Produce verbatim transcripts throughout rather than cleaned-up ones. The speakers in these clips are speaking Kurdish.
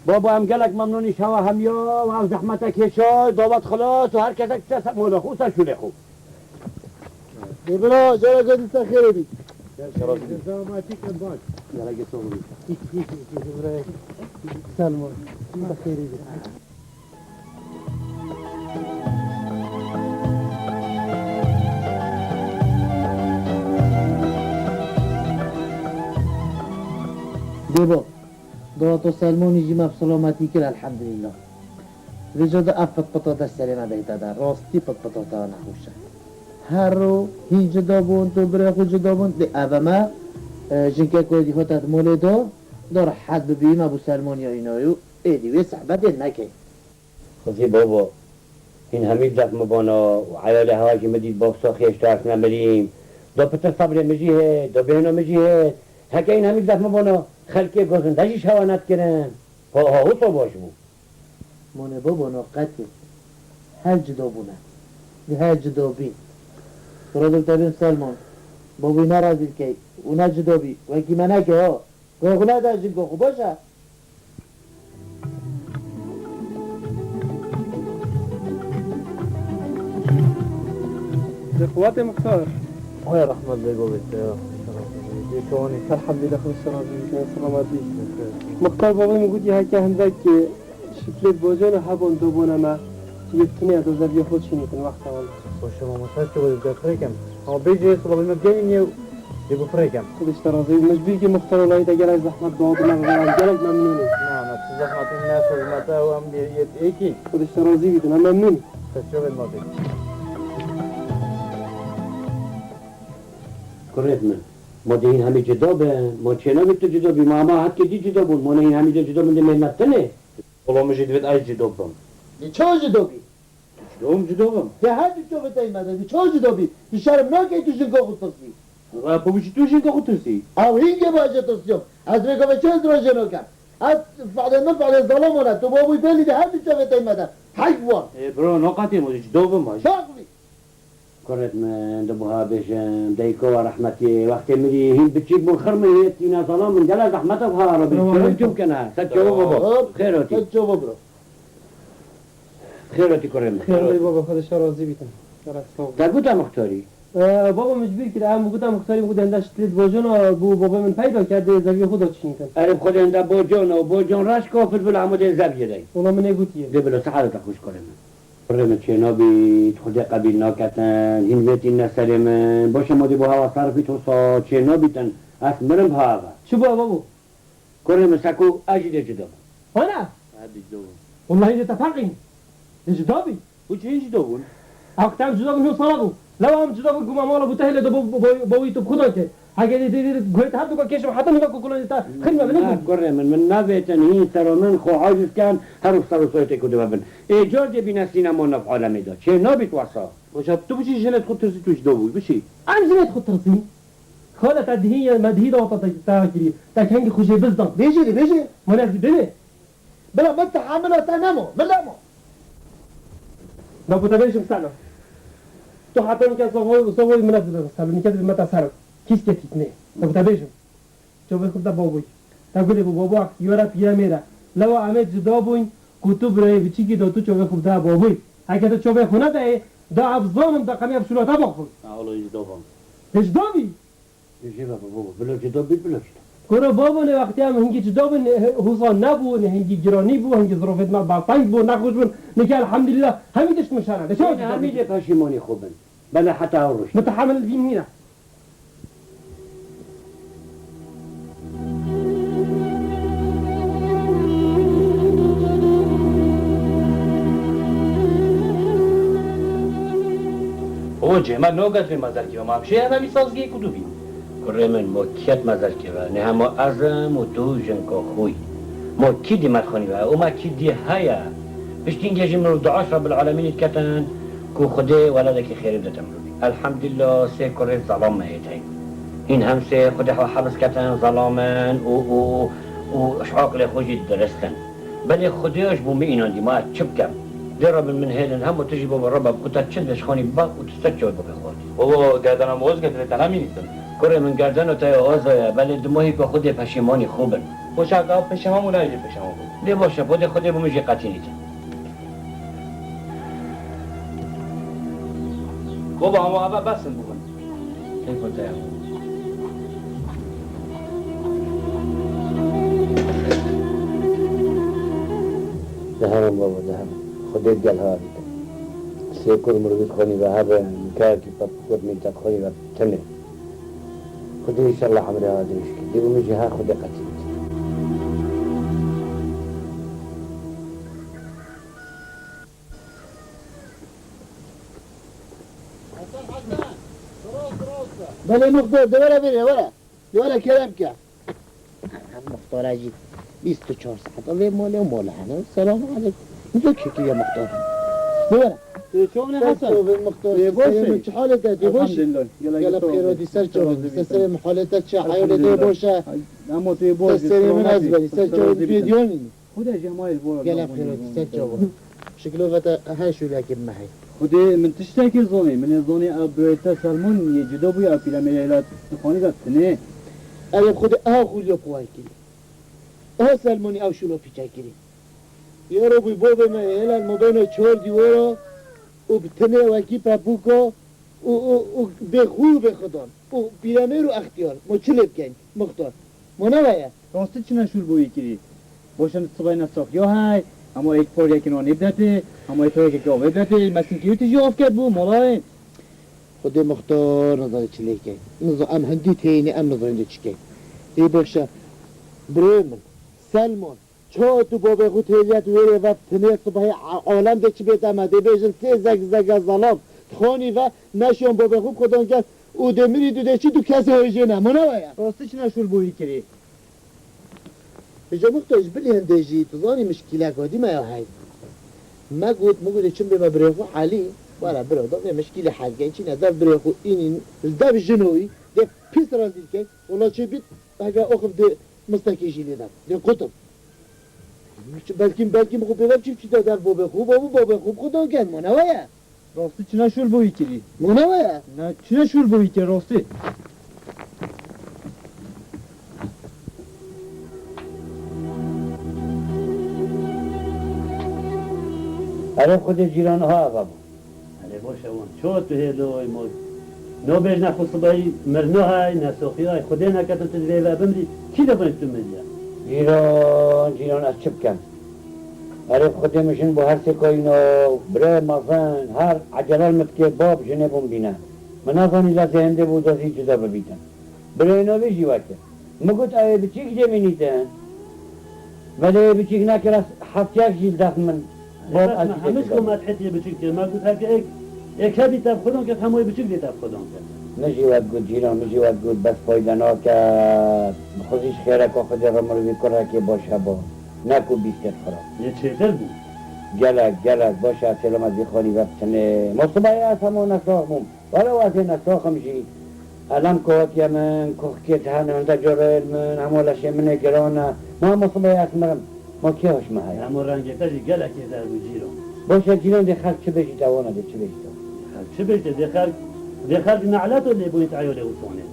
Babo, em gelek memnûn in şewa hemiya û ev zehmete kêşay, dawet xilas û her kesek diçe ser mola xwe û ser şûlê xwe. Ê bira, cara ke dîsa xêrê bî. Selametî kin baş. Gelek sağ olun. Selma, dîsa xêrê bî. Dêbo, daweta Selmanî jî me bi selametî kir, elhemdulîllah. Vêca de ev pitpita te serê me deyte de, rastî pitpita te nexweş e. Her ro hîn cuda bûn, tu birê xwe cuda bûn, lê ev e me, e, jinkek wê dî hate di molê de, da rehet bibî, me bo Selmaniya înayû, êdî wê sehbetê nekey. Xwezî babo, hîn hemî zehf min bona û eyalê hewa jî min dît bavsa xêş ters nemirîm. Do pitir sebrê min jî hê, do bêhna min jî hê. Heke hîn hemî zehf min bona, xelkê gozinde jî şewa nedikirin. Ha, ha, wisa baş bû. Monê babo no qetê. Her cuda bûne. Di her cuda bî. Sura dil tebîn Selman. Babo ne razî dikey. Û ne cuda bî. Wekî me neke ha. Goy xwe nede jingo xwe, baş e? Li qewatê Muxtar. Ay rehmet bê govê te ya. Bê şewanî. Elhamdülillah, Xwedê razî bî, selametî. Muxtar, bavê min gotî heke hindek şifrê bojana hebon dobona me. Yê tunê ez zeviyê xwe çînîtin wexta wan. Xweşe mamosta, çi wê dî firêkim. Ama bêjî silavê me bigeyî nî, yê ku firêkim. Xwedê ji te razî bî. Min ji bîrkî Muxtar olayî te gelek zehmet dawa, gelek memnûn im. Na, na, tu zehmetê ne, xizmeta ew em yê, yê êkî. Xwedê ji te razî bîtin, em memnûn in. Te çavê ma bê. Kurêt min, ma dê hîn hemî cuda bin, ma çênabî tu cuda bî, ma hema hetkê dî cuda bûn, ma ne hîn hemî cuda bin dê mêhnet tenê. Wela min jî divêt ez cuda bim. Dê çawa cuda bî? Cuda bim, cuda bim. Dê her du çavê te me de, dê çawa cuda bî? Tu şerm nakey tu jinka xwe tirsî? Wela babo jî tu jinka xwe tirsî? Ew hîngê baje tirsiyam. Ez rêka ve çi ez rajê nakem? Ez fehlê min fehlê zalaman e. Tu babûyî belî dê her du çavê te me de. Heywan! Ê bro, naqetê ma dê cuda bim ma jî. Sax bî! Kurêt min, di buha bêjim, dayika we rehmetiyê, wextê mirî, hîn biçîk bûn, xir min hêt tîne, salam min, gelek zehmeta buha re bî. Selamun aleyküm. Kene, ser çava baba. Hop, xêr hatî. Ser çava bira. Xêr hatî kurê min. Xêr hatî baba, Xwedê ji te razî bîtin. Gelek sağ ol. Te gote muxtarî? Ee, baba, min ji bîr kir, em gote muxtarî, gote hinde şitlêt bojana, bû babê min peyda kir, dê zeviyê xwe da çînîtin. Erê, Xwedê hinde bojana û bojan reş kafir bil hemû dê zeviyê dey. Wela min ê gotiye. Dê bila, sehadeta xweş kurê min. Kurê min çênabît, Xwedê qebîl naketin, hîn vêtîne serê min. Baş e, ma dê bo hewa serifît wisa çênabîtin, ez mirim bi hewa. Çi bû babo? Kurê min seko ez jî dê cuda bûm. Ana! Ez dê cuda bûm. Wellahî dê te feqîn. Dê cuda bî. Û çi hîn cuda bûn? Aqtem cuda bûn, hûn sala bû. Lewa em cuda bûn, guma mala bû te hêle de bo, bo, bo, bo wî tu bi xudan ke. Heke dê, dê, dê, guhê te her duka kêşim heta niva kukulanê te. Xidme min Na, nêkû. Kurê min, min navêtin hîn sero min xwe aciz ken, her û ser û soytê ku dibe bin. Ê car dê bîne sînema nav alemê de. Çê nabît wesa. Hocam, tu biçî jinê xwe tirsî tu cuda bû, biçî. Em jinê xwe tirsîn. Xala te dihî ye, me dihî dawata te, te kirî. Te kengî xwe jê bizdan. Bêjê de, bêjê. Mane ez dibêne. Bila min tehamila te nemo, min nemo. Da ku te bêjim sana. Tu heta nike savoy, savoy min ez dibim, salonike dibim me te serim. Kîs ketît ne. Da ku te bêjim. Çavê xwe bide babûy. Te gulê bû babo, yora pîre mêre. Lewa em ê cuda bûyn, ku tu birayê biçîkî da tu çavê xwe bide babûy. Heke tu çavê xwe nedayê, da ev zanim da qemê ev şûla te baxivin. Ha, ola jî da bam. Hêj da bî? Jê ve babo, bila cuda bî, bila cuda. Kuro babo ne wextê em hingî cuda bûn, ne, hûsa nebû, ne hingî giranî bû, hingî zirofêt me berteng bû, nexweş bûn. Nike elhamdülillah, hemî tişt min şana. De çawa cuda bî? Hemî dê peşîmanî xwe bin. Belê heta ew roj. Min te hemil vîn nîne. Hocê, me noget vê mezerkê ve, ma em şê heme vî sazgehê ku dû bîn. Kurê min, mo ket mezerkê ve, ne hema ez im û tu jinka xwe yî. Mo kî dî me xwenî ve, û me kî dî heye. Piştî hingê jî mirov dua ji Rabbil Alemînê diketin ku Xwedê weledekî xêrê bidete mirov. Elhamdülillah, sê kurê zelam me hêt hey. Hîn hem sê Xwedê xwe hebs ketin, zelam in û, û, û ji aqilê xwe jî dirist in. Belê Xwedê ji bo min înandî, ma ez çi bikim? Dê Rabbin min hêlin, hema tu jî baba Rabbe ku te çi dibêjxanî bibe û tu ser çawa bibê xwartî. Baba, gerdana min oz ke divê te nemînîtin. Kurê min, gerdana te ya oz e, belê di mohî ku Xwedê peşîmanî xwe bin. Xweşa ka peşeman û nayê jî peşeman bû. Lê baş e, Xwedê, Xwedê bo min jî qetînîtin. Baba, hema eve bes in bû min. Keyfa te ya. Diherin baba, diherin. Xwedê gel hewa bîte. Sê kur mirovî dixwînî ve hebin, kayekî pepûk û mîltek xwînî ve tenê. Xwedê înşallah emrê hewa dirêj ke. Dê û min jî her Xwedê qetî bike. Belê muxtar, de were vêrê, were. De were kerem ke. Em muxtara jî bîst û çar saet vê malê û malê hene. Selamu aleykum. Nizam çi kiriye muxtar? De were. Tu çawa ne Hesen? Çawa muxtar? Lê baş e? Çi halê te? Dê baş? Elhamdülillah. Gelek xêr hatî, ser çawa. Ser serê min halê te çi? Heyolê dê baş e? Ama tu baş. Ser serê min ez berî. Ser çawa tu diyanî. Xwedê ji hema yê bora Gelek xêr hatî, ser çawa. Şiklo ve te her şûlekê me hey. Xwedê min tiştekê zonê, min ê zonê ev birayê te Selman yê cuda bûye, ev pîlemêrê hêla dixwanî de tinê. Erê Xwedê eha xûliya xwe kirî. Eha Selmanî ew şûla pîçe kirî. Yaro bûy bavê me hêla ma beyna çar dîwara û bi tinê wekî pepûka û, û, û bê xû û bê xidan û pîlemêr û extiyar. Ma çi lê bikeyn? Muxtar. Ma ne weye? Rastî çi ne şûl bo wî kirî? Boşan sibay ne saxiya hey, hema êk par yekê nanê bidetê, hema êk par yekê gavê bidetê, mesinkê wî tijî av ket bû, molayê. Xwedê muxtar nizanî çi lê key. Niza-, em hindî têyî ne, em nizanî dê çi key. Ê baş e, birê min, Selman, çawa tu bavê xwe têliye tu wêrê ve tinê sibahê a-, alem dê çi bête me, dê bêjin sê zeg zege zelam, dixanî ve neşiyan bavê xwe bi xudan ket û dê mirî tu dê çi tu kesê hêjê ne, ma ne weye? Rastî çi ne şûl bo wî kirî? Hêja muxtar ji bilî hindê jî, tu zanî mişkîlek hadî me ya hey. Me got, min got, çim bê me birê xwe Elî, were bira da, vê mişkîlê hel keyn, çîne dev birê xwe înî, li dev jino wî, dê pîs rezîl keyn, wela çê bît, heke axif dê mistekê jî lê de, dê qutim. Belkî, belkî min xwe pê ve biçî, biçî de dev bobê xwe, babo bobê xwe bi xudan ken, ma ne weye? Rastî çi ne şûl bo wî kirî? Ma ne weye? Ne, çi ne şûl bo wî kirî rastî? Erê Xwedê cîran ha ava bû. Erê baş e wan. Çawa tu hê lo ey moy? No bêjne xwe sibahî mirno hay, ne soxî hay. Xwedê neketin tu divê ve bimrî. Kî dibin tu miriye? Cîran, cîran ez çi bikim? Erê, bi Xwedê min jin bû her sê kayîna, birayê mezin, her ecelal min dikê, bab, jinê bûm bîne. Min nezanî lezê hindê bû, zazî cuda bibîtin. Birayê navê jî weke. Min got, ew ê biçîk jê mînîtin. Belê ê biçîk nekir, ez heftiyek jî li dest min. Bab, ez jî Hemî ji ku dêkî medhê tê biçîk tê, me got, heke êk, êk hebî tev xwedan ket, hemû ê biçîk dê tev xwedan ket. Min jî wek got, cîran, min jî wek got, bes fayde nake. Bi xwe jî ji xêreka Xwedê re mirovî kurekê baş heba. Ne ku bîst ket xirab. Yê çêtir bû. Gelek, gelek baş e, sêlama zî xanî ve bitinê. Ma sibayê ez hema nesax bûm. Were wazê nesaxim jî. Elem katiye min, kuxkê hene, hinde carayê min, hema leşê min ê giran e. Ma hema sibayê ez mirim. Ma kê hoş me heye? Hema rengê te jî gelekê zer bû cîran. Baş e cîran, dê xelk çi bêjî te wana, dê çi bêjî te? Xelk çi bêjî te? Dê xelk, dê xelk ne'leto lê bûyî te eyalê û sonê.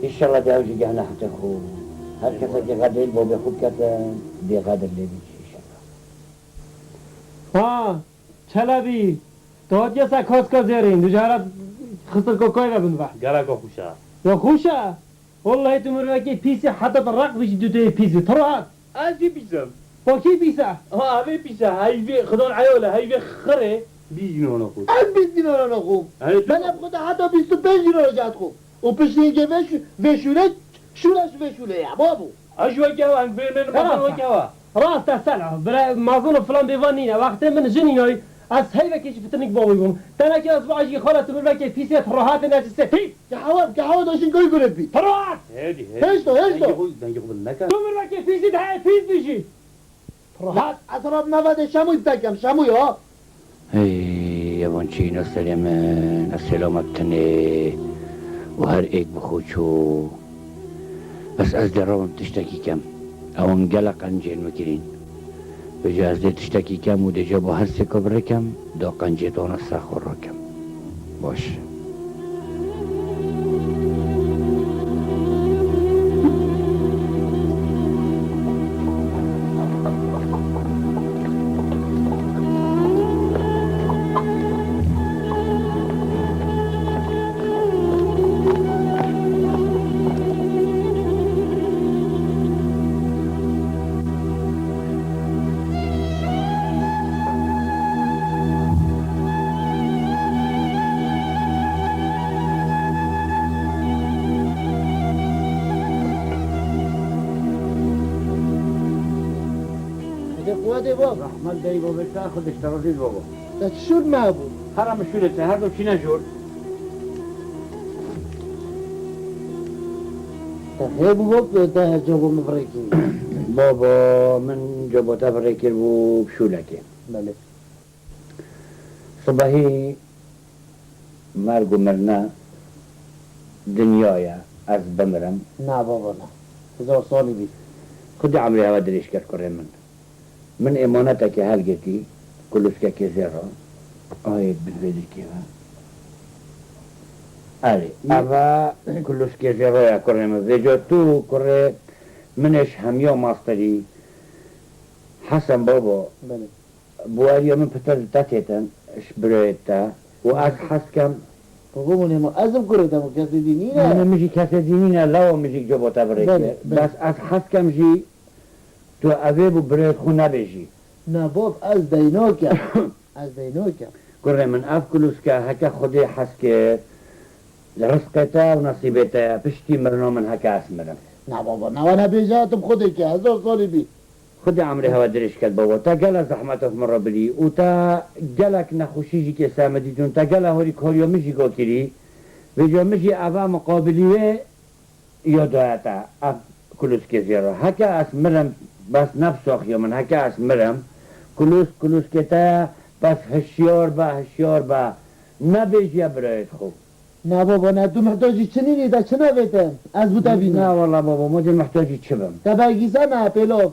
Înşallah dê ew jî gehne heqê xwe. Her kesekî xedrê li babê xwe biketin, dê xedr lê bî jî înşallah. Ha! Çelebî, tu hatiye se kaska zêrîn, tu ji hera xisir kokayî ve bin ve. Gereka xweş e. Ya xweş e? Wellahî tu mirovekî pîs î, heta tu req bijî tu tê pîs bî. Tu rahat. Ez jî pîs im. Pa kî pîs e? Ha, ev ê pîs e. Heyvê, xidan eyal e, heyvê xirê. Bîst dînara xwe. Ez bîst dînara naxwim. Hey, tu Belê bi xwe de heta bîst û pênc dînara jî ez xwim. Û piştî hingê vê şû-, vê şûrê, şûreş vê şûrê ye, babo. Ew jî wek ew, em bê min Rast e. Wek ew e. Rast e, sena. Bire mazin û filan bêvan nîne. Wextê min jin înoy, ez heyvekê jî fitinik bavî bûm. Tenekê ez bi ajî xala tu mirovekê pîsê tu rahatê necisê pîs. Kehewa, kehewa da jin goy guret bî. Tu rahat. Hêdî, hêdî. Hêşto, hêşto. Dengê xwe, dengê xwe bilind neke. Tu mirovekê pîsî de heye pîs bî jî. Rahat, ez rab nava de şemû tekem, şemû ya. Hey, evan çîna serê min, ez selamet tenê û her êk bi xwe çû. Bes ez dê rewim tiştekî kem. Ewan gelek qencên min kirîn. Vêca ez dê tiştekî kem û dê ca bo her sêka birêkem, da qencê dana ser xwe rakem. Baş. Xwedê quwetê bo. Rehmet dey bo, bê ka xwe dişte razî bo. Te çi şûr me bû? Hera min şûrê te, her do çîne jûr. Te hê bû bo, te cobo min birêkî. Baba, min cobo te birêkir bû bi şûlekê. Belê. Sibehî merg û mirina dinya ye, ez bimirim. Na baba, na. Hezar salî bî. Xwedê emrê hewe dirêj ket kurê min. Min emanetekê helgirtî, kulûskekê zêra. Ayê bi vê dikê ve. Erê, eva kulûskê zêra ye kurê min. Vêca tu kurê min ê ji hemiya mastirî. Hesen baba. Belê. Baweriya min pitir li te têtin, ji birayê te. Û ez hez dikim. Baba, min ê ma, ez im kurê te, min kesê dî nîne. Min, min jî kesê dî nîne, lawa min jî coba te birêkê. Belê, belê. Bes ez hez dikim jî tu evê bo birayê xwe nebêjî. Na bab, ez dey nakim. Ez dey nakim. Kurê min, ev kulûske heke Xwedê hez kir, li rizqê te û nesîbê te ye, piştî mirina min heke ez mirim. Na baba, na we nebêje, tu bi Xwedê ke, hezar salî bî. Xwedê emrê hewe dirêj ket baba. Te gele zehmet ev min re birî û te gelek nexweşî jî kê ser min dîtin. Te gele harîkariya min jî ga kirî. Vêca min jî eve miqabilî wê ya daye te, ev kulûskê zêra. Heke ez mirim, bes ne bi saxiya min, heke ez mirim, kulûsk, kulûskê te ye, bes hişyar be, hişyar be. Nebêjiye birayê xwe. Na baba, na tu mihtacî çi nînî, te çi navêtin? Ez bi te bînim. Na wela baba, ma dê mihtacî çi bim? Te belgîsana, pêlo.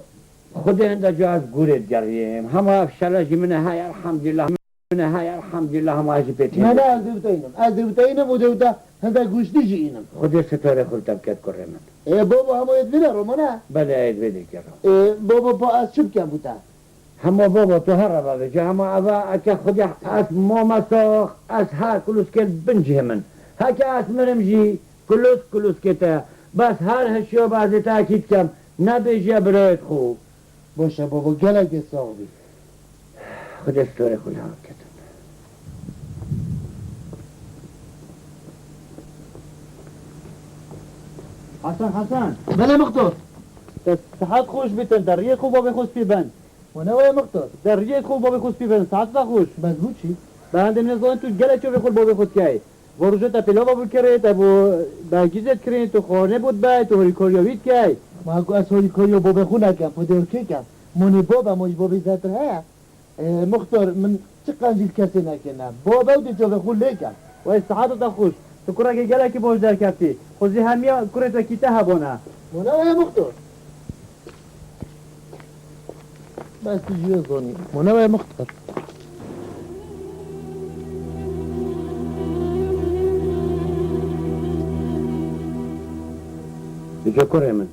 Xwedê hinde ca ez gûrê digeriyim. Hema ev şele jî min e, hey elhamdülillah, min e, hey elhamdülillah, hema ez jî pê têm. Na, na, ez dê bi te înim. Ez dê bi te înim û dê bi te hinde goştî jî înim. Xwedê sitarê xwe li te biket kurê min. Ê baba, hema yê divê re romana? Belê, yê divê dê kê re. Ê baba, pa ez çi bikem bi te? Hema baba, tu here vevêje, hema eve eke Xwedê ez mame sax, ez her kulûskê bin cihê min. Heke ez mirim jî, kulûsk kulûskê te. Bes her hişyo be ez ê te ekî dikem, nebêjiye birayê xwe. Baş e baba, gelekê sax bî. Xwedê storê xwe li hev ketin. Hasan, Hasan! Belê mixtor. Te sihet xweş bîtin, te riyê xwe babê xwe spî ben. Wana waya mixtor. Te riyê xwe babê xwe spî ben, sihet te xweş. Bes bû çi? Be hende nizanin tu gelek çavê xwe babê xwe dikey. Bo roja te pêlava bikirê, te bo bergîzê dikirin, tu xwarinê bo dibey, tu horîkariya wî dikey. Ma ku ez horîkariya babê xwe nekem, xwedê kê kem? Monê bab e, monê babê zêdetir heye? Ê, muxtor, min çi qencî li kesê nekirine. Bab e û dê çavê xwe lê kem. Wey, siheta te xweş. Tu kurekê gelekî baş derkeftî. Xwezî hemiya kurê te kî te hebûne. Mona weye muxtor. Bes tu jî wê zanî. Mona weye muxtor. Dike kurê min.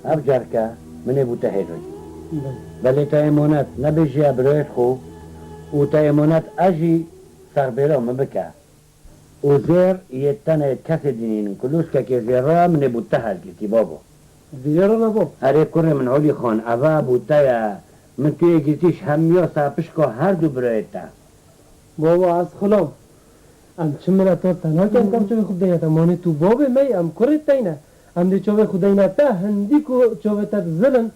Ev carke min ê bo te hêlin. Belê. Belê te êmonet nebêjiye birayêt xwe û te êmonet ez jî serbêra min bike. Û zêr yê te ne, yê kesê dî nînin. Kulûskekê zêra min ê bo te helgirtî, babo. Vêrê re ne bo. Erê kurê min Olî Xan, eve bo te ye. Min tu yê girtî ji hemiya serpişka her du birayê te. Babo, ez xulam. Em çi mineta te nakin, em çavê xwe deyne te. Manê tu babê me yî, em kurê te yî ne. Em dê çavê xwe deyne te, hindî ku çavê te dizilin.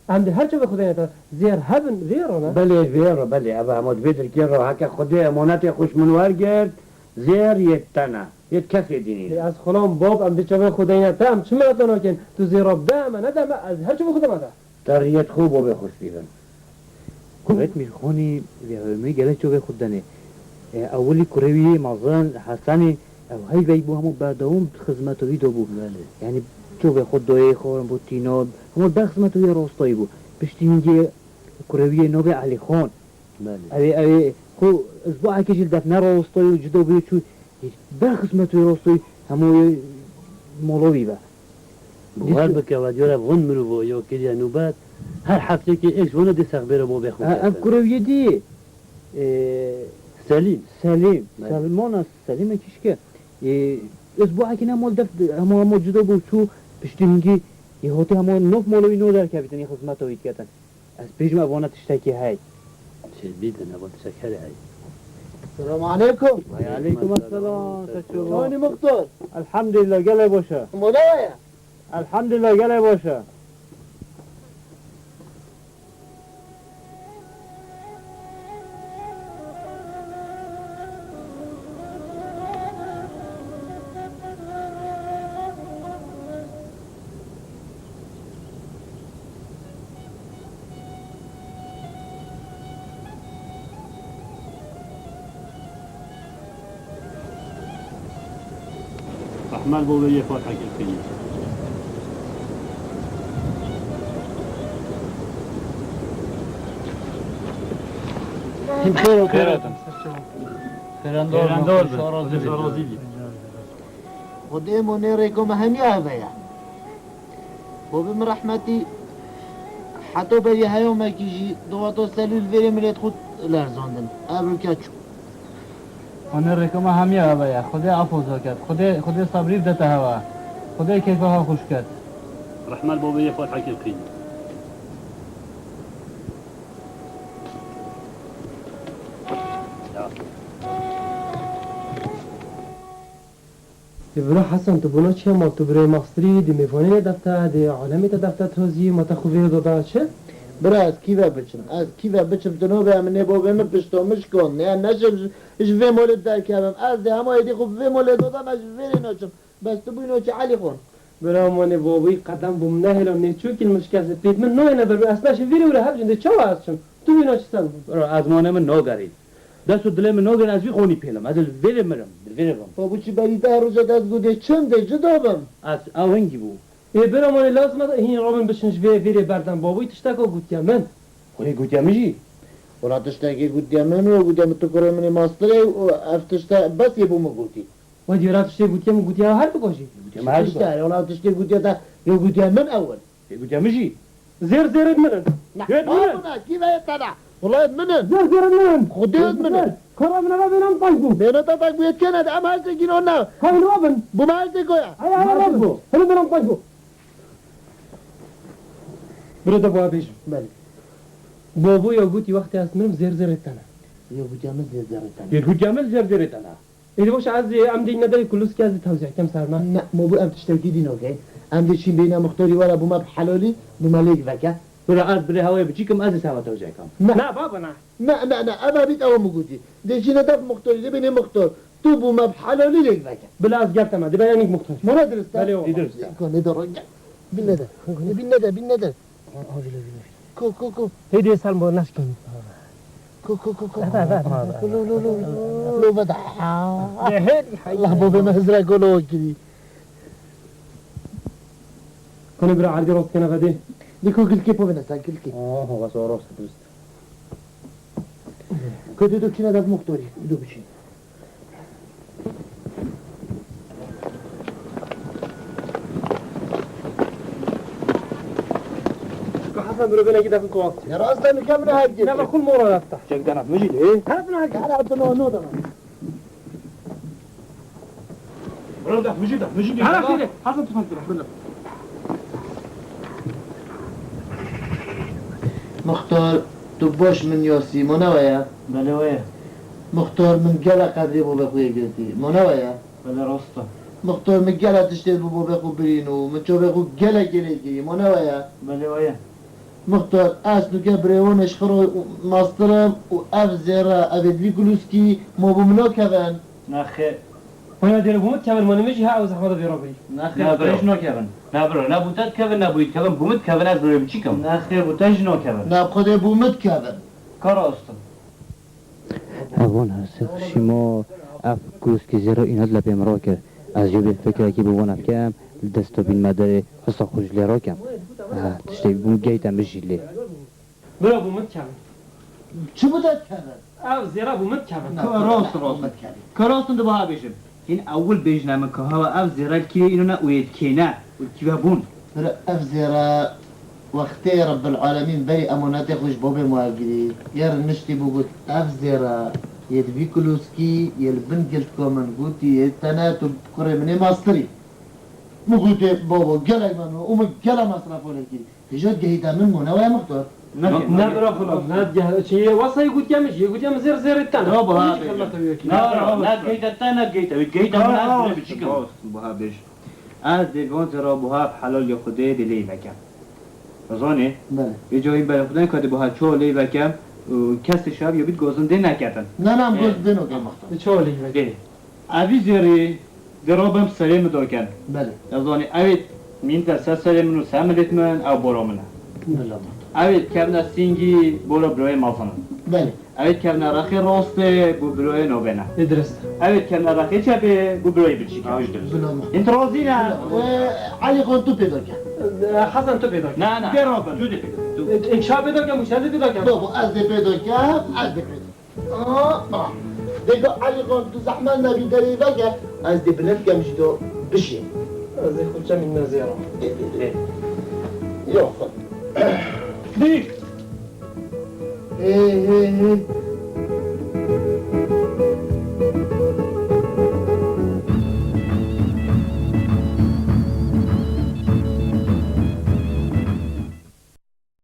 Em dê her çavê xwe deyne te. Zêr hebin, vê re ne? Belê, vê re, belê. Ev hema di vê dirkê re heke Xwedê emanetê xwe ji min wergirt, zêr yê te ne. Yê kesê dî nîne. Ê, ez xulam bab, em dê çavê xwe deyne te, em çi mineta nakin? Tu zêra bide me, nede me, ez her çavê xwe dime te. Te riyet xwe û babê xwe spî bin. Kuret Mîrxanî vê hewmê gelek çavê xwe denê. E, ewilî kurê wî yê mezin Hesenê, ew hey vey bû hemû berdewam xizmeta wî de bû. Belê. Yanî çavê xwe dayê xwe bû tîna, hemû ber xizmeta wî rastayî bû. Piştî hingê kurê wî yê navê Elîxan. Belê. Ew ê, ew ê xwe izbahekê jî li def nerastayî û cida bûyê çû. Ber xizmet wê rastî hemû yê mala wî be. Bawer bike, we diyar e van mirova ya kiriye nûbet, her hefteyekê êk ji wana dê sexbêra babê xwe. Ha, ev kete. Kurê wî yê dî, e, Selîm. Selîm. Belê. Selmana Selîm e kişke. E, ez bu ekî ne mal def, hema, hema cida bû çû piştî hingî, e, hotê hema nov mala wî no derkevîtin, e, xizmeta wî diketin. Ez bêjim ev wana tiştekî hey. Çêbî din, ev tiştek her hey. Selamu aleykum. Ve aleykum esselam. Çawanî muxtor? Elhamdülillah, gelê baş e. Mola ye? Elhamdülillah, gelê baş e. Rehmet bo wê yê Fatihekê bixwînî. Xêr hatin. Xêrendar bin. Xêrendar bin. Xwedê ji we razî bî. Xwedê monê rêka me hemiya heve ye. Babê min rehmetî heta berî heya me kî jî di wexta selûl vêrê milêt xwe lerzandin. Ev rûke çû. Monê rêka me hemiya heve ye. Xwedê efo ket. Xwedê, Xwedê sebrî bidete hewe. Xwedê keyfa hewe xweş ket. Rehmet babê yê Fatihekê bixwînî. Ya. Ê bira Hesen, tu bona çi ye mal? Tu birayê mastirî, dê mêvanê te def te, dê alemê te def te tozî, ma te xwe vê dada çi? Bira, ez kî ve biçim? Ez kî ve biçim? Tu nabê em nê babê min pişta min şikandin. Em neşim ji, ji vê malê derkevim. Ez dê hema êdî xwe bi vê malê dada me ji vêrê naçim. Bes tu bûyî naçî Elîxan. Bira, manê babî qedem bûm nehêla nêçûkî li min şikestî. Pêt min nayêne ber, ez neşim vêrê wire hev jin dê çawa ez çim? Tu bûyî naçî sen? Bira, ez manê min nagerî. Dest û dilê min nagirî, ez wî xonî pêlim. Ez li vêrê mirim, li vêrê bim. Babû çi berî te roja dest gotê çim dê cida bim. Ez ew hingî bû. Ê bira, manê lazim e hîn rabin biçin ji vê vêrê berdan. Babûyî tişteka gotiye min. Xwedê gotiye min jî. Wela tiştekê gotiye min û gotiye min tu kurê min ê mastirê û ev tişte bes yê bo min gotî. Wê diyara tiştê gotiye min gotiye her bika jî. Gotiye min her bika. Tişte, wela tiştê gotiye te, yo gotiye min ewil. Ê gotiye min jî. Zêr zêrê min in. Ne, yê min in. Bana, kî ve te de? Wela yê min in. Zêr zêrê min in. Xwedê yê min in. Kara min eve bênan taş bû. Bêna te tak bû yê kene de, em her sekî non ne. Kayın abin. Bu me her seko ya. Ay, ay, ay, ay. Hadi bênan taş bû. Bira de bu bêjim. Belê. Bobo ya gotî wextê ez mirim zêr zêrê te ne. Ya gotiya min zêr zêrê te ne. Ya gotiya min zêr zêrê te ne. Êdî baş e, ez ê em dê ne derê kulûskê ez ê tewzî kem ser me. Ne, ma bû em tiştekî dî nakeyin. Em dê çîn bêne muxtorî were bû me bi helalî, bû me lêk veke. Bira ez birê hewayê biçîkim ez ê ser we tewzî kem. Ne. Ne baba ne. Ne, ne, ne, ev abît ew min gotî. Dê çîne def muxtorî, dê bêne muxtor. Tu bû me bi helalî lêk veke. Bila ez gel te me, dê be yanîk muxtor. Mora dirist e? Belê wala. Ê dirist e. Ko ne de ro gel. Bin ne de. Bin ne de, bin ne de. Ko, ko, ko. Hêdî Selmo neşkîn. Ko, ko, ko, ko. Lo, lo, lo, lo, lo, veda. Allah bo be me hizra golo kirî. Konê bira erdî rost kene vedê. Dî ko gilkê po bine sen gilkê. Oh, bas o rost dirist. Ko dê do kine dev muxtorî, do biçî. Ka Hasan biro bêne ki defin kovak. Ya rast deme kem ne hak Ne bak kul mora rafta. Çek dana mijî de. Taraf ne hak. Taraf no no da. Bro da mijî da, mijî de. Hala şöyle, Hasan tufak bira. Muxtar, tu baş min yasî, ma ne weye? Belê weye. Muxtar, min gelek qedrê bo be xwe yê girtî, ma ne weye? Belê rast e. Muxtar, min gelek tiştê bo bo be xwe birîn û min çavê xwe gelek gelê kirî, ma ne weye? Belê weye. Muxtar, ez tu ke birêwanê ji xwe re mastir im û ev zêre, ev ê di vî kulûskî ma bo min nakevin. Nexê. Waya dêre bû min kevin, ma nimêjî ha ew zehmeta vê re birî. Nexê, Na bira. Têj nakevin. Na bira, ne bû te dikevin, ne bû yî dikevin, bû min dikevin, ez birê biçîk im. Nexê, bû te jî nakevin. Na xwedê bû min dikevin. Ka rast im. Hevan her sê xweşî ma ev kulûskî zêre îna dile pê min rakir. Ez jê bê fikrekî bi wana bikem, li dest to bîn me derê hisa xwe ji lê rakem. Ha, tiştê bû geyte min jî lê. Bira bû min dikevin. Çi bû te dikevin? Ev zêre bû min dikevin. Ka rast, rast. Bû min dikevin. Ka rast in dibaha bêjim. Hîn ewil bêjine min ka hewa ev zêre li kî ye îno ne û yê dikê ne û li kî ve bûn. Bira ev zêre wextê Rebbil Alemîn berî emanetê xwe ji babê ma girî. Ger niştî bû got ev zêre yê di vî kulûskî yê li bin giltka min gotî yê te ne tu kurê min ê mastirî. Min gotê babo gelek memnûn û min gelek mesref lê kirî. Hêja gehîta min mo ne waya muxtar. Ne, ne bira xwe ne geh çi ye wasa yê gotya min, yê gotya min zêr zêrê te ne. Ne baba, ha, bêje. Ne, ne gehîta te, ne gehîta wî, gehîta min ez biçikim. Baba, bêje. Ez dê van zêra buha helal ya Xwedê dê lê vekem. Zanê? Belê. Vê cayî belê Xwedê ka dê buha ço lê vekem, û kesê şev ya bît gozin dê neketin. Ne, ne, em goz dê noke muxtar. Ço lê vekem. Dê. Evî zêrî di robim serê min doken. Belê. Ez zanî, evê mîn te ser serê min û ser milêt min, ew bora min e. Belê. Evê kevne sîngî bora biroyê mezin in. Belê. Evê kevne rexê rostê bû biroyê nobêne. Ê dirist. Evê kevne rexê çepê bû biroyê biçîk. Ew jî dirist. Belê. Hîn tu razî ne? Ê, Elî Xan tu pê doke. Ê, Hasan tu pê doke. Na, na. Dê robin. Tu dê pê doke. Tu. Ê, ê, ça pê doke, muşteri pê doke. Babo, ez dê pê doke, ez dê pê doke. Aa, aa. Dêga Elî Xan, tu zehmet nebî derê veke, ez dê bilind kem ji do bişî. Ez ê xwe çemî nezêra. Ê, ê, ê. Yo, xwe. Dî. Ê, ê, ê.